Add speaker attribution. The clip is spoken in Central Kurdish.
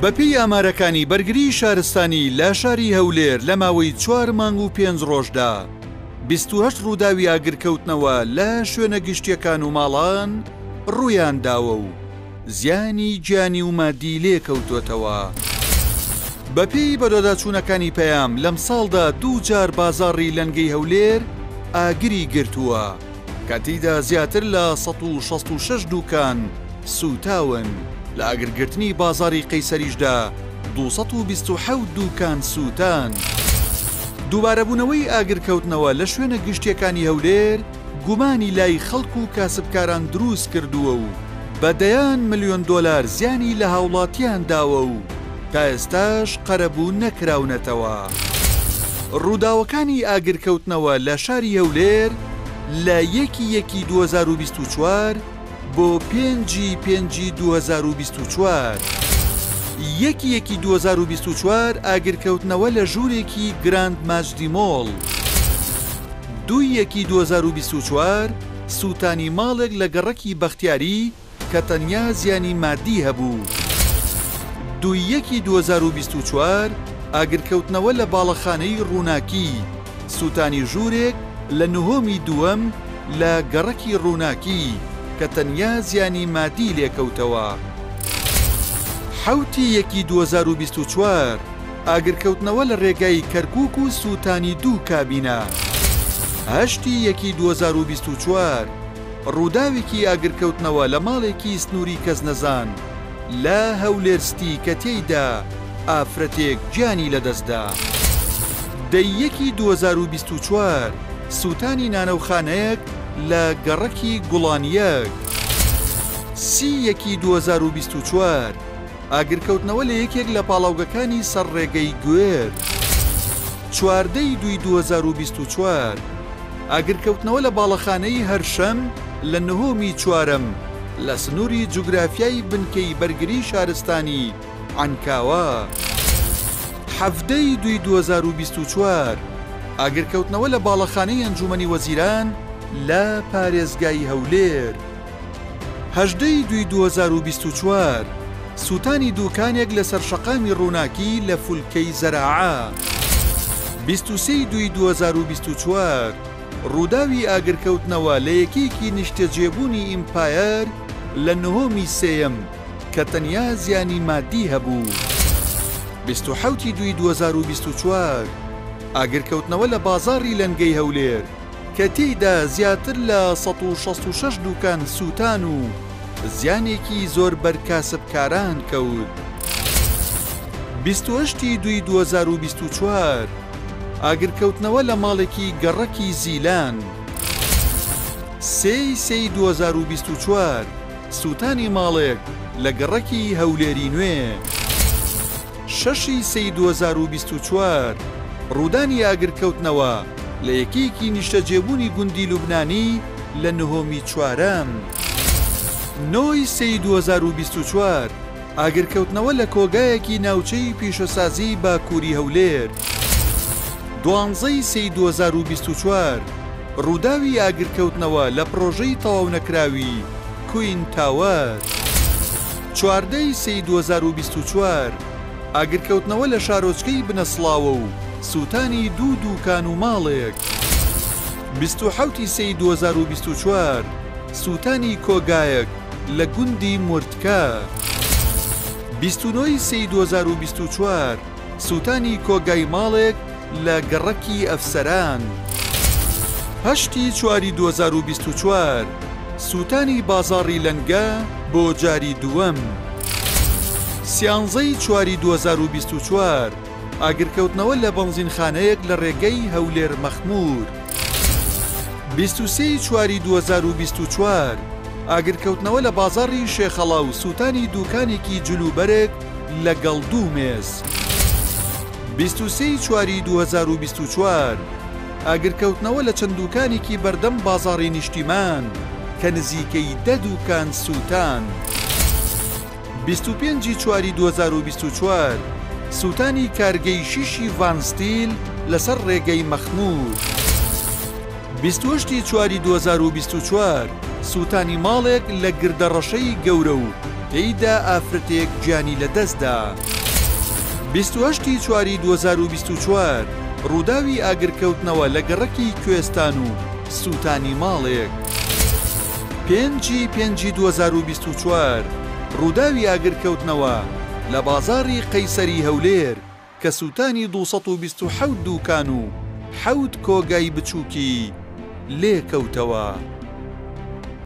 Speaker 1: بەپێی ئامارەکانی بەرگریی شارستانی لە شاری هەولێر لە ماوەی چوار مانگ و پێنج ڕۆژدا 28 ڕووداوی ئاگرکەوتنەوە لە شوێنە گشتیەکان و ماڵان ڕوویان داوە و زیانی گیانی و مادی لێکەوتۆتەوە. بەپێی بەدواداچوونەکانی پەیام لەمساڵدا دوو جار بازاڕی لەنگەی هەولێر ئاگری گرتووە کە تێیدا زیاتر لە 166 دووکان سووتاون، لە ئاگرگرتنی بازاڕی قەیسەریشدا 227 دووکان سووتان. دووبارەبوونەوەی ئاگرکەوتنەوە لە شوێنە گشتییەکانی هەولێر گومانی لای خەڵک و کاسبکاران دروست کردووە و بە دەیان ملیۆن دۆلار زیانی لە هاوڵاتیان داوە و تا ئێستاش قەرەبوو نەکراونەتەوە. ڕووداوەکانی ئاگرکەوتنەوە لە شاری هەولێر لە یەکی یەکی 2024 بۆ پێنجی پێنجی 2024. یەکی یەکی 2024 ئاگرکەوتنەوە لە ژوورێکی گراند ماجدی مۆڵ. دووی یەکی 2024 سووتانی ماڵێک لە گەڕەکی بەختیاری کە تەنیا زیانی مادی هەبوو. دووی یەکی 2024 ئاگرکەوتنەوە لە باڵەخانەی ڕووناکی، سووتانی ژوورێک لە نهۆمی دووەم لە گەڕەکی ڕووناکی کە تەنیا زیانی مادی لێکەوتەوە. حەوتی یەکی 2024 ئاگرکەوتنەوە لە ڕێگای کەرکووک و سووتانی دوو کابینە. هەشتی یەکی 2024 ڕووداوێکی ئاگرکەوتنەوە لە ماڵێکی سنووری کەسنەزان لە هەولێر ستی کە تێیدا ئافرەتێک گیانی لەدەستدا. دە ی یەکی 2024 سووتانی نانەوخانەیەک لە گەڕەکی گوڵان یەک. سی یەکی 2024 ئاگرکەوتنەوە لە یەکێک لە پاڵاوگەکانی سەر ڕێگەی گوێر. 14 ی دووی 2024 ئاگرکەوتنەوە لە باڵەخانەی هەرشەم لە نهۆمی چوارەم لە سنووری جوگرافیای بنکەی بەرگری شارستانی عەنکاوە. 17 ی دووی 2024 ئاگرکەوتنەوە لە باڵەخانەی ئەنجوومەنی وەزیران لە پارێزگای هەولێر. 18 ی دووی 2024 سووتانی دووکانێک لەسەر شەقامی ڕووناکی لە فولکەی زەراعە. 23 ی دووی 2024 ڕووداوی ئاگرکەوتنەوە لە یەکەیەکی نیشتەجێبوونی ئیمپایەر لە نهۆمی سێیەم کە تەنیا زیانی مادی هەبوو. 27 ی دووی 2024 ئاگرکەوتنەوە لە بازاڕی لەنگەی هەولێر کە تێیدا زیاتر لە 166 دووکان سووتان و زیانێکی زۆر بەر کاسبکاران کەوت. 28 ی دووی 2024 ئاگرکەوتنەوە لە ماڵێکی گەڕەکی زیلان. سێ ی سێی 2024 سووتانی ماڵێک لە گەڕەکی هەولێری نوێ. شەش ی سێی 2024 ڕوودانی ئاگرکەوتنەوە لە یەکەیەکی نیشتەجێبوونی گوندی لوبنانی لە نهۆمی چوارەم. نۆ ی سێی 2024 ئاگرکەوتنەوە لە کۆگایەکی ناوچەی پیشەسازیی باکووری هەولێر. دوانزە ی سێی 2024 ڕووداوی ئاگرکەوتنەوە لە پڕۆژەی تەواونەکراوی کوین تاوەر. 14 ی سێی 2024 ئاگرکەوتنەوە لە شارۆچکەی بنەسڵاوە و سووتانی دوو دووکان و ماڵێک. 27 ی سێی 2024 سووتانی کۆگایەک لە گوندی مورتکە. 29 ی سێی 2024 سووتانی کۆگای ماڵێک لە گەڕەکی ئەفسەران. هەشتی چواری 2024 سووتانی بازاڕی لەنگە بۆ جاری دووەم. سیانزەی چواری 2024 ئاگرکەوتنەوە لە بەنزینخانەیەک لە ڕێگەی هەولێر مەخموور. 23 ی چواری 2024 ئاگرکەوتنەوە لە بازاڕی شێخەڵا و سووتانی دووکانێکی جلوبەرگ لەگەڵ دوو مێز. 23 ی چواری 2024 ئاگرکەوتنەوە لە چەند دووکانێکی بەردەم بازاڕی نیشتیمان کە نزیکەی دە دووکان سووتان. 25 ی چواری 2024 سووتانی کارگەی شیشی ڤان ستیل لەسەر ڕێگەی مەخموور. 28 ی چواری 2024 سووتانی ماڵێک لە گردەڕەشەی گەورە و. تێیدا ئافرەتێک گیانی لەدەستدا. 28 ی چواری 2024 ڕووداوی ئاگرکەوتنەوە لە گەڕەکی کوێستان و سووتانی ماڵێک. پێنج ی پێنجی 2024 ڕووداوی ئاگرکەوتنەوە لە بازاڕی قەیسەری هەولێر کە سووتانی 227 دووکان و حەوت کۆگای بچووکی لێکەوتەوە.